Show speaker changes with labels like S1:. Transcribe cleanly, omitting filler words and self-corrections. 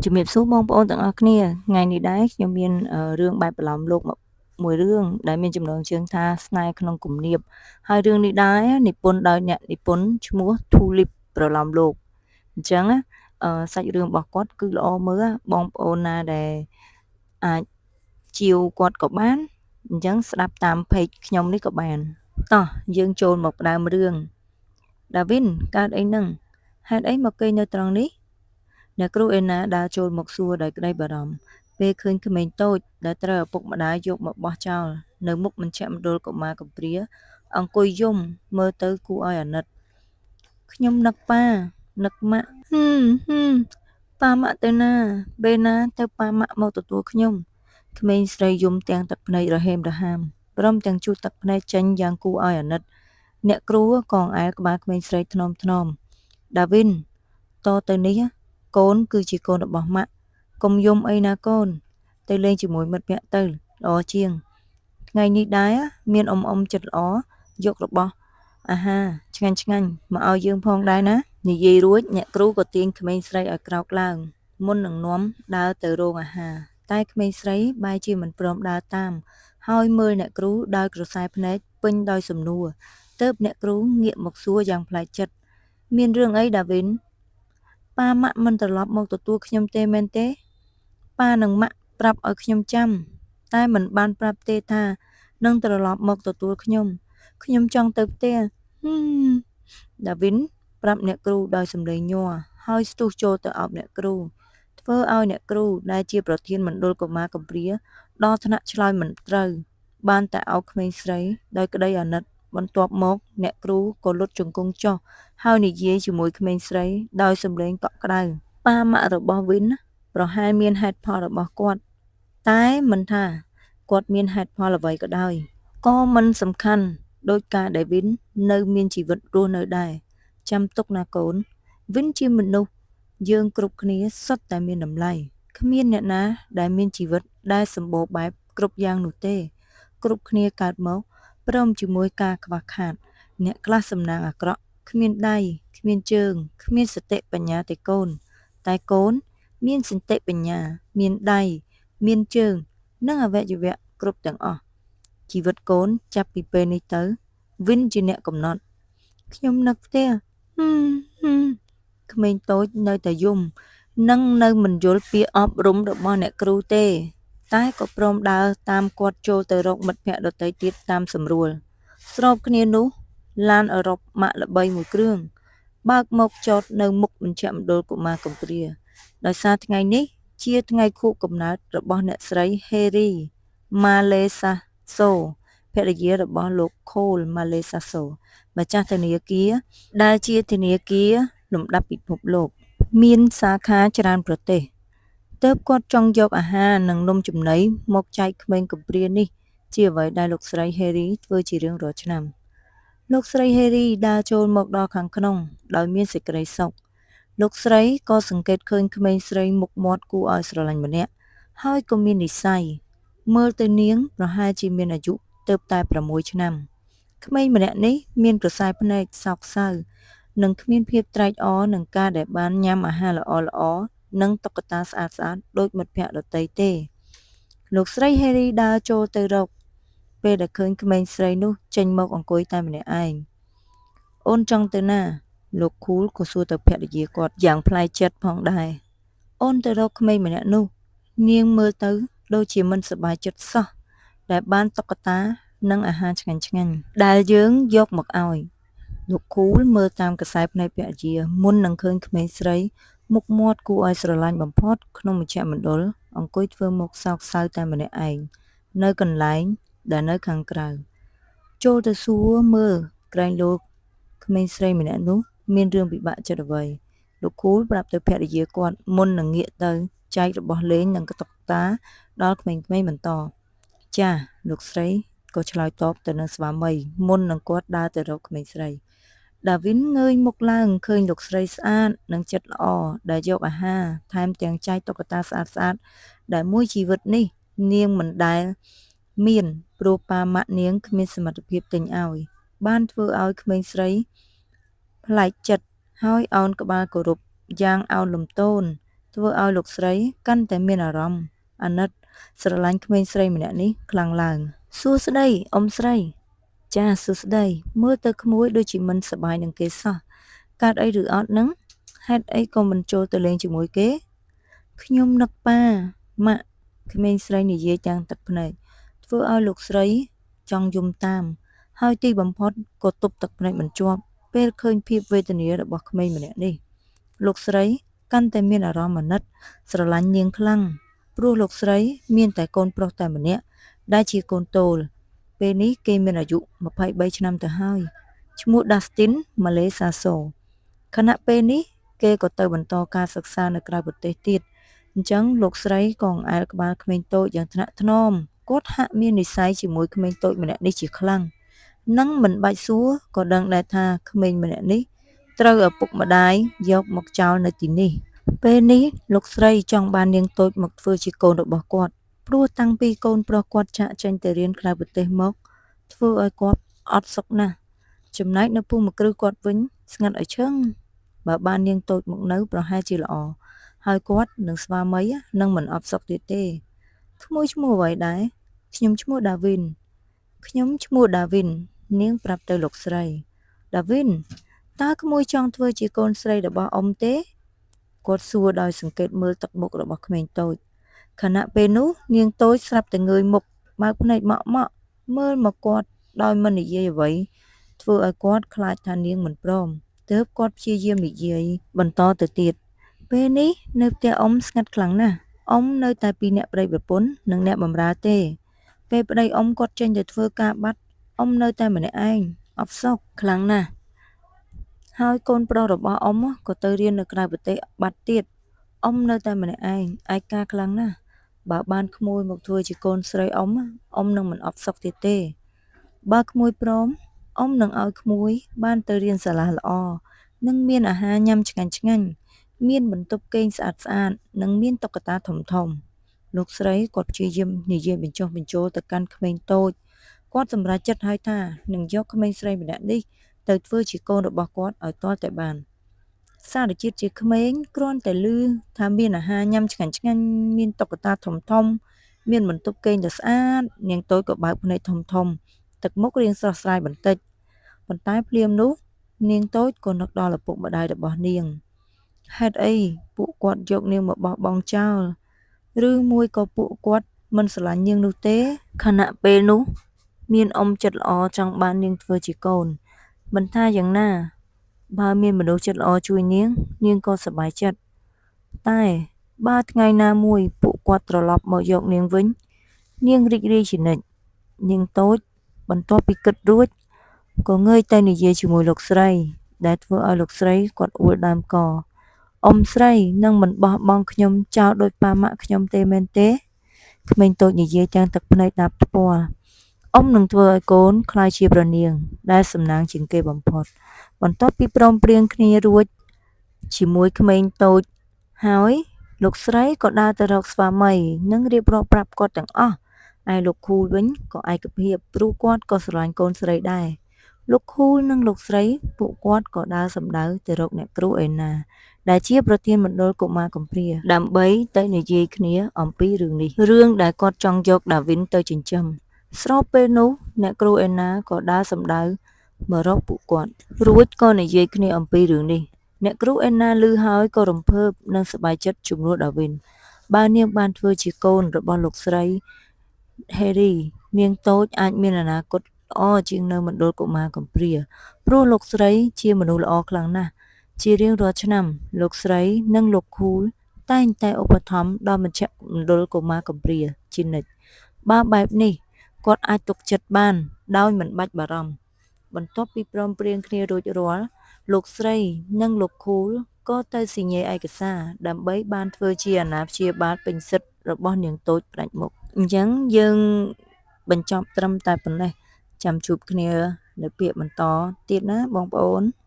S1: ជំរាបសួរបងប្អូនទាំងអស់គ្នាថ្ងៃនេះដែរខ្ញុំមានរឿងបែបប្រឡំលោកមួយរឿងដែលមានចំណងជើងថាស្នេហ៍ក្នុងគំនាបហើយរឿងនេះដែរនិពន្ធដោយអ្នកនិពន្ធឈ្មោះ Tulip ប្រឡំលោកអញ្ចឹងសាច់រឿងរបស់គាត់គឺល្អមើលបងប្អូនណាដែលអាចជាវគាត់ក៏បានអញ្ចឹងស្ដាប់តាម page ខ្ញុំនេះក៏បានតោះយើងចូលមកផ្ដើមរឿងដាវីនកើតអីនឹងហេតុអីមកគេងនៅត្រង់នេះអ្នកគ្រូអេណាដើរចូលមកសួរដោយក្តីបារម្ភពេលឃើញក្មេងតូចដែលត្រូវឪពុកម្ដាយយកមកបោះចោលនៅមុខមជ្ឈមណ្ឌលកុមារកំព្រាអង្គុយយំមើលទៅគួរឲ្យអាណិតខ្ញុំនឹកប៉ានឹកម៉ាក់ហឹមហឹមប៉ាម៉ាក់ទៅណាពេលណាទៅប៉ាម៉ាក់មកទទួលខ្ញុំក្មេងស្រីយំទាំងទឹកភ្នែករហេមរហាមព្រមទាំងជូតទឹកភ្នែកចេញយ៉ាងគួរឲ្យអាណិតអ្នកគ្រូក៏អង្អែលក្បាលក្មេងស្រីថ្នមថ្នមដាវីនតទៅនេះកូនគឺជាកូនរបស់ម៉ាក់កុំយំអីណាកូនទៅលេងជាមួយមិត្តភក្តិទៅល្អជាងថ្ងៃនេះដែរមានអ៊ំអ៊ំចិត្តល្អយករបស់អាហារឆ្ងាញ់ឆ្ងាញ់មកឲ្យយើងផងដែរណានិយាយរួចអ្នកគ្រូក៏ទាញក្មេងស្រីឲ្យក្រោកឡើងមុននឹងនាំដើរទៅរោងអាហារតែក្មេងស្រីបែរជាមិនព្រមដើរតាមហើយមើលអ្នកគ្រូដោយក្រសែភ្នែកពេញដោយសំណួរទើបអ្នកគ្រូងាកមកសួរយ៉ាងប្លែកចិត្តមានរឿងអីដាវីនប៉ាម៉ាក់មិនត្រឡប់មកទទួលខ្ញុំទេមែនទេប៉ានិងម៉ាក់ប្រាប់ឲ្យខ្ញុំចាំតែមិនបានប្រាប់ទេថានឹងត្រឡប់មកទទួលខ្ញុំខ្ញុំចង់ទៅផ្ទះដាវីនប្រាប់អ្នកគ្រូដោយសំឡេងញ័រហើយស្ទុះចូលទៅអោបអ្នកគ្រូធ្វើឲ្យអ្នកគ្រូដែលជាប្រធានមណ្ឌលកុមារកំព្រាដល់ថ្នាក់ឆ្លើយមិនត្រូវបានតែអោបក្មេងស្រីដោយក្តីអាណិតបន្ទាប់មកអ្នកគ្រូក៏លុតជង្គង់ចុះហើយនិយាយជាមួយក្មេងស្រីដោយសំឡេងកក់ក្ដៅប៉ាម៉ាក់របស់វីនប្រហែលមានហេតុផលរបស់គាត់តែមិនថាគាត់មានហេតុផលអ្វីក៏ដោយក៏មិនសំខាន់ដោយការដែលវីននៅមានជីវិតរស់នៅដែរចាំទុកណាកូនវីនជាមនុស្សយើងគ្រប់គ្នាសុទ្ធតែមានតម្លៃគ្មានអ្នកណាដែលមានជីវិតដែលសម្បូរបែបគ្រប់យ៉ាងនោះទេគ្រប់គ្នាកើតមកព្រមជាមួយការខ្វះខាតអ្នកខ្លះសំណាងអាក្រក់គ្មានដៃគ្មានជើងគ្មានសតិបញ្ញាទេកូនតែកូនមានសតិបញ្ញាមានដៃមានជើងនិងអវយវៈគ្រប់ទាំងអស់ជីវិតកូនចាប់ពីពេលនេះទៅវីនជាអ្នកកំណត់ខ្ញុំនឹកផ្ទះហឹមហឹមក្មេងតូចនៅតែយំនិងនៅមិនយល់ពាក្យអប់រំរបស់អ្នកគ្រូទេតែក៏ព្រមដើរតាមគាត់ចូលទៅរកមិត្តភក្តិដទៃទៀតតាមសម្រួលស្របគ្នានោះឡានអឺរ៉ុបម៉ាកល្បីមួយគ្រឿងបើកមកចតនៅមុខមជ្ឈមណ្ឌលកុមារកំព្រាដោយសារថ្ងៃនេះជាថ្ងៃខួបកំណើតរបស់អ្នកស្រីហេរីម៉ាឡេសាសូភរិយារបស់លោកខូលម៉ាឡេសាសូម្ចាស់ធនាគារដែលជាធនាគារលំដាប់ពិភពលោកមានសាខាច្រើនប្រទេសទើបគាត់ចង់យកអាហារនិងនំចំណីមកចែកក្មេងកំព្រានេះជាអ្វីដែលលោកស្រីហេរីធ្វើជារៀងរាល់ឆ្នាំលោកស្រីហេរីដើរចូលមកដល់ខាងក្នុងដោយមានសេចក្តីសុខលោកស្រីក៏សង្កេតឃើញក្មេងស្រីមុខមាត់គួរឲ្យស្រឡាញ់ម្នាក់ហើយក៏មាននិស្ស័យមើលទៅនាងប្រហែលជាមានអាយុទើបតែ6ឆ្នាំក្មេងម្នាក់នេះមានក្រសែភ្នែកសោកសៅនិងគ្មានភាពត្រេកអរនឹងការដែលបានញ៉ាំអាហារល្អៗនិងតុក្កតាស្អាតៗដូចមិត្តភក្តិដទៃទេលោកស្រីហេរីដើរចូលទៅរកពេលដែលឃើញក្មេងស្រីនោះចេញមកអង្គុយតែម្នាក់ឯងអូនចង់ទៅណាលោកខូលក៏សួរទៅភរិយាគាត់យ៉ាងប្លែកចិត្តផងដែរអូនទៅរកក្មេងម្នាក់នោះនាងមើលទៅដូចជាមិនសប្បាយចិត្តសោះដែលបានតុក្កតានិងអាហារឆ្ងាញ់ៗដែលយើងយកមកឲ្យលោកខូលមើលតាមក្រសែភ្នែកភរិយាមុននឹងឃើញក្មេងស្រីមុខមាត់គួរឲ្យស្រឡាញ់បំផុតក្នុងមជ្ឈមណ្ឌលអង្គុយធ្វើមុខសោកសៅតែម្នាក់ឯងនៅកន្លែងដែលនៅខាងក្រៅចូលទៅសួរមើលក្រែងលោកក្មេងស្រីម្នាក់នោះមានរឿងពិបាកចិត្តអ្វីលោកខូលប្រាប់ទៅភរិយាគាត់មុននឹងងាកទៅចែករបស់លេងនិងតុក្កតាដល់ក្មេងៗបន្តចាសលោកស្រីក៏ឆ្លើយតបទៅនឹងស្វាមីមុននឹងគាត់ដើរទៅរកក្មេងស្រីដាវីនងើយមុខឡើងឃើញលោកស្រីស្អាតនិងចិត្តល្អដែលយកអាហារថែមទាំងចែកតុក្កតាស្អាតៗដែលមួយជីវិតនេះនាងមិនដែលមានព្រោះប៉ាម៉ាក់នាងគ្មានសមត្ថភាពទិញឲ្យបានធ្វើឲ្យក្មេងស្រីប្លែកចិត្តហើយឱនក្បាលគោរពយ៉ាងឱនលំទោន ធ្វើឲ្យលោកស្រីកាន់តែមានអារម្មណ៍អាណិតស្រឡាញ់ក្មេងស្រីម្នាក់នេះខ្លាំងឡើងសួស្តីអ៊ំស្រីចាសួស្តីមើលទៅក្មួយដូចជាមិនសប្បាយនឹងគេសោះកើតអីឬអត់នឹងហេតុអីក៏មិនចូលទៅលេងជាមួយគេខ្ញុំនឹកប៉ាម៉ាក់ក្មេងស្រីនិយាយទាំងទឹកភ្នែកធ្វើឲ្យលោកស្រីចង់យំតាមហើយទីបំផុតក៏ទប់ទឹកភ្នែកមិនជាប់ពេលឃើញភាពវេទនារបស់ក្មេងម្នាក់នេះលោកស្រីកាន់តែមានអារម្មណ៍អាណិតស្រឡាញ់នាងខ្លាំងព្រោះលោកស្រីមានតែកូនប្រុសតែម្នាក់ដែលជាកូនទោលពេលនេះគេមានអាយុ23ឆ្នាំទៅហើយឈ្មោះ Dustin ម៉ាឡេសាសូខណៈពេលនេះគេក៏ទៅបន្តការសិក្សានៅក្រៅប្រទេសទៀតអញ្ចឹងលោកស្រីក៏អង្អែលក្បាលក្មេងតូចយ៉ាងថ្នាក់ថ្នមគាត់ហាក់មាននិស្ស័យជាមួយក្មេងតូចម្នាក់នេះជាខ្លាំងនិងមិនបាច់សួរក៏ដឹងដែរថាក្មេងម្នាក់នេះត្រូវឪពុកម្ដាយយកមកចោលនៅទីនេះពេលនេះលោកស្រីចង់បាននាងតូចមកធ្វើជាកូនរបស់គាត់ព្រោះតាំងពីកូនប្រុសគាត់ចាកចេញទៅរៀនក្រៅប្រទេសមកធ្វើឲ្យគាត់អត់សុខណាស់ចំណែកនៅភូមិគ្រឹះគាត់វិញស្ងាត់ឲ្យឈឹងបើបាននាងតូចមកនៅប្រហែលជាល្អហើយគាត់និងស្វាមីនឹងមិនអត់សុខទៀតទេក្មួយឈ្មោះអ្វីដែរខ្ញុំឈ្មោះដាវីនខ្ញុំឈ្មោះដាវីននាងប្រាប់ទៅលោកស្រីដាវីនតើក្មួយចង់ធ្វើជាកូនស្រីរបស់អ៊ំទេគាត់សួរដោយសង្កេតមើលទឹកមុខរបស់ក្មេងតូចខណៈពេលនោះនាងតូចស្រាប់តែងើយមុខបើកភ្នែកម៉ក់ម៉ក់មើលមកគាត់ដោយមិននិយាយអ្វីធ្វើឲ្យគាត់ខ្លាចថានាងមិនព្រមទើបគាត់ព្យាយាមនិយាយបន្តទៅទៀតពេលនេះនៅផ្ទះអ៊ំស្ងាត់ខ្លាំងណាស់អ៊ំនៅតែពីរនាក់ប្តីប្រពន្ធនិងអ្នកបម្រើទេពេលប្តីអ៊ំគាត់ចេញទៅធ្វើការបាត់អ៊ំនៅតែម្នាក់ឯងអផ្សុកខ្លាំងណាស់ហើយកូនប្រុសរបស់អ៊ំក៏ទៅរៀននៅក្រៅប្រទេសបាត់ទៀតអ៊ំនៅតែម្នាក់ឯងឯកាខ្លាំងណាស់បើបានក្មួយមកធ្វើជាកូនស្រីអ៊ំអ៊ំនឹងមិនអផ្សុកទៀតទេបើក្មួយព្រមអ៊ំនឹងឲ្យក្មួយបានទៅរៀនសាលាល្អនិងមានអាហារញ៉ាំឆ្ងាញ់ឆ្ងាញ់មានបន្ទប់គេងស្អាតស្អាតនិងមានតុក្កតាធំធំលោកស្រីគាត់ព្យាយាមនិយាយបញ្ចុះបញ្ចូលទៅកាន់ក្មេងតូចគាត់សម្រេចចិត្តហើយថានឹងយកក្មេងស្រីម្នាក់នេះទៅធ្វើជាកូនរបស់គាត់ឲ្យទាល់តែបានសារជាតិជាក្មេងគ្រាន់តែឮថាមានអាហារញ៉ាំឆ្ងាញ់ឆ្ងាញ់មានតុក្កតាធំធំមានបន្ទប់គេងដ៏ស្អាតនាងតូចក៏បើកភ្នែកធំធំទឹកមុខរាងស្រស់ស្រាយបន្តិចប៉ុន្តែភ្លាមនោះនាងតូចក៏នឹកដល់ឪពុកម្ដាយរបស់នាងហេតុអីពួកគាត់យកនាងមកបោះបង់ចោលឬមួយក៏ពួកគាត់មិនស្រឡាញ់នាងនោះទេខណៈពេលនោះមានអ៊ំចិត្តល្អចង់បាននាងធ្វើជាកូនមិនថាយ៉ាងណាបើមានមនុស្សចិត្តល្អជួយនាងនាងក៏សប្បាយចិត្តតែបើថ្ងៃណាមួយពួកគាត់ត្រឡប់មកយកនាងវិញនាងរីករាយជានិច្ចនាងតូចបន្ទាប់ពីគិតរួចក៏ងើយទៅនិយាយជាមួយលោកស្រីដែលធ្វើឲ្យលោកស្រីគាត់អួលដើមកអ៊ំស្រីនឹងមិនបោះបង់ខ្ញុំចោលដូចប៉ាម៉ាក់ខ្ញុំទេមែនទេក្មេងតូចនិយាយទាំងទឹកភ្នែកដាប់ថ្ពាល់អ៊ំនឹងធ្វើឲ្យកូនក្លាយជាប្រនាងដែលសំណាងជាងគេបំផុតបន្ទាប់ពីព្រមព្រៀងគ្នារួចជាមួយក្មេងតូចហើយលោកស្រីក៏ដើរទៅរកស្វាមីនិងរៀបរាប់ប្រាប់គាត់ទាំងអស់ឯលោកខូលវិញក៏ឯកភាពព្រោះគាត់ក៏ស្រឡាញ់កូនស្រីដែរលោកខូលនិងលោកស្រីពួកគាត់ក៏ដើរសម្ដៅទៅរកអ្នកគ្រូអេណាដែលជាប្រធានមណ្ឌលកុមារកំព្រាដើម្បីទៅនិយាយគ្នាអំពីរឿងនេះរឿងដែលគាត់ចង់យកដាវីនទៅចិញ្ចឹមស្របពេលនោះអ្នកគ្រូអេណាក៏ដើរសម្ដៅមករកពួកគាត់រួចក៏និយាយគ្នាអំពីរឿងនេះអ្នកគ្រូអេណាឮហើយក៏រំភើបនិងសប្បាយចិត្តជំនួសដាវីនបើនាងបានធ្វើជាកូនរបស់លោកស្រីហេរីនាងតូចអាចមានអនាគតល្អជាងនៅមណ្ឌលកុមារកំព្រាព្រោះលោកស្រីជាមនុស្សល្អខ្លាំងណាស់ជារៀងរាល់ឆ្នាំលោកស្រីនិងលោកខូលតែងតែឧបត្ថម្ភដល់មជ្ឈមណ្ឌលកុមារកំព្រាជានិច្ចបើបែបនេះគាត់អាចទុកចិត្តបានដោយមិនបាច់បារម្ភបន្ទាប់ពីព្រមព្រៀងគ្នារួចរាល់លោកស្រីនិងលោកខូលក៏ទៅស៊ីញេឯកសារដើម្បីបានធ្វើជាអាណាព្យាបាលពេញសិទ្ធិរបស់នាងតូចផ្ដាច់មុខអញ្ចឹងយើងបញ្ចប់ត្រឹមតែប៉ុណ្ណេះចាំជួបគ្នានៅពាក្យបន្តទៀតណាបងប្អូន។